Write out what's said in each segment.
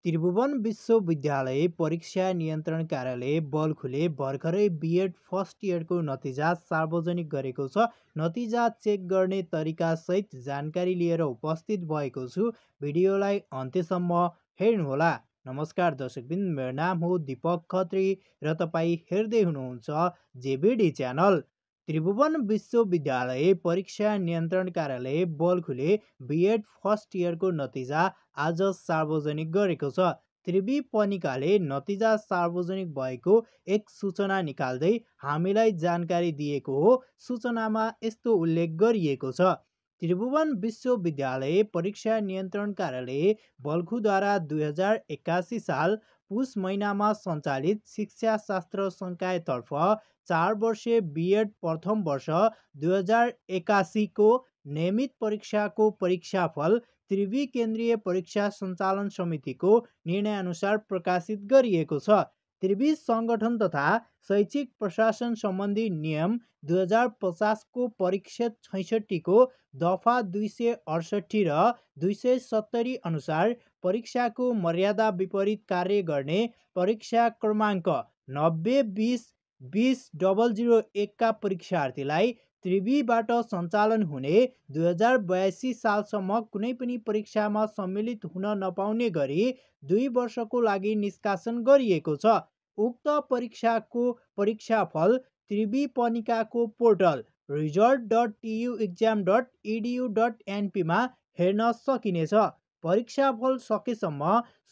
त्रिभुवन विश्वविद्यालय परीक्षा नियन्त्रण कार्यालय बल्खुले भर्खरै बिएड फर्स्ट इयरको नतिजा सार्वजनिक गरेको छ। नतिजा चेक गर्ने तरिकासहित जानकारी लिएर उपस्थित भएको छु। भिडियोलाई अन्त्यसम्म हेर्नुहोला। नमस्कार दर्शकबिन, मेरो नाम हो दीपक खत्री र तपाईँ हेर्दै हुनुहुन्छ जेबीडी च्यानल। त्रिभुवन विश्वविद्यालय परीक्षा नियन्त्रण कार्यालय बल्खुले बिएड फर्स्ट इयरको नतिजा आज सार्वजनिक गरेको छ। त्रिवी पनिकाले नतिजा सार्वजनिक भएको एक सूचना निकाल्दै हामीलाई जानकारी दिएको हो। सूचनामा यस्तो उल्लेख गरिएको छ। त्रिभुवन विश्वविद्यालय परीक्षा नियन्त्रण कार्यालय बल्खुद्वारा 2081 साल पुस महिनामा सञ्चालित शिक्षाशास्त्र संकायतर्फ 4 वर्षीय बिएड प्रथम वर्ष 2081 को नियमित परीक्षाको परीक्षाफल त्रिवी केन्द्रीय परीक्षा सञ्चालन समितिको निर्णयअनुसार प्रकाशित गरिएको छ। त्रिवी संगठन तथा शैक्षिक प्रशासन सम्बन्धी नियम 2050 को परिच्छेद 66 को दफा 268 र 270 अनुसार परीक्षाको मर्यादा विपरीत कार्य गर्ने परीक्षा क्रमाङ्क 90-20-20-001 का परीक्षार्थीलाई त्रिवीबाट सञ्चालन हुने 2082 सालसम्म कुनै पनि परीक्षामा सम्मिलित हुन नपाउने गरी 2 वर्षको लागि निष्कासन गरिएको छ। उक्त परीक्षाको परीक्षाफल त्रिवी पनिकाको पोर्टल result.tuexam.edu.np मा हेर्न सकिनेछ। परीक्षाफल सकेसम्म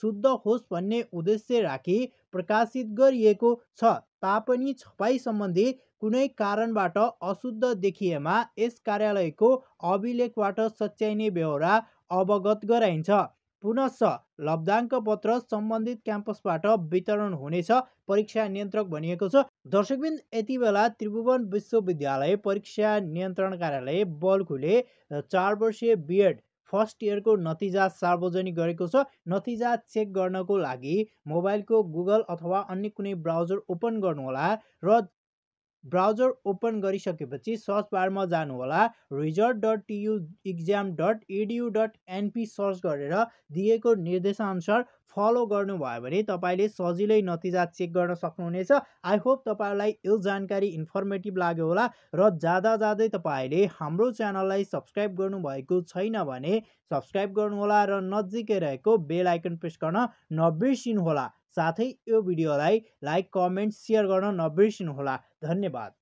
शुद्ध होस् भन्ने उद्देश्य राखी प्रकाशित गरिएको छ। तापनि छपाई सम्बन्धी कुनै कारणबाट अशुद्ध देखिएमा यस कार्यालयको अभिलेखबाट सच्याइने बेहोरा अवगत गराइन्छ। पुनश्च लब्धाङ्क पत्र सम्बन्धित क्याम्पसबाट वितरण हुनेछ, परीक्षा नियन्त्रक भनिएको छ। दर्शकबिन, यति बेला त्रिभुवन विश्वविद्यालय परीक्षा नियन्त्रण कार्यालय बल्खुले 4 वर्षीय बिएड फर्स्ट इयरको नतिजा सार्वजनिक गरेको छ। नतिजा चेक गर्नको लागि मोबाइलको गुगल अथवा अन्य कुनै ब्राउजर ओपन गर्नुहोला र ब्राउजर ओपन गरिसकेपछि सर्च बारमा जानुहोला। result.tuexam.edu.np सर्च गरेर दिएको निर्देशानुसार फलो गर्नुभयो भने तपाईँले सजिलै नतिजा चेक गर्न सक्नुहुनेछ। आई होप तपाईँलाई यो जानकारी इन्फर्मेटिभ लाग्यो होला र जाँदै तपाईँले हाम्रो च्यानललाई सब्सक्राइब गर्नुभएको छैन भने सब्सक्राइब गर्नुहोला र नजिकै रहेको बेल आइकन प्रेस गर्न नबिर्सिनुहोला। साथै यो भिडियोलाई लाइक, कमेन्ट, सेयर गर्न नबिर्सिनुहोला। धन्यवाद।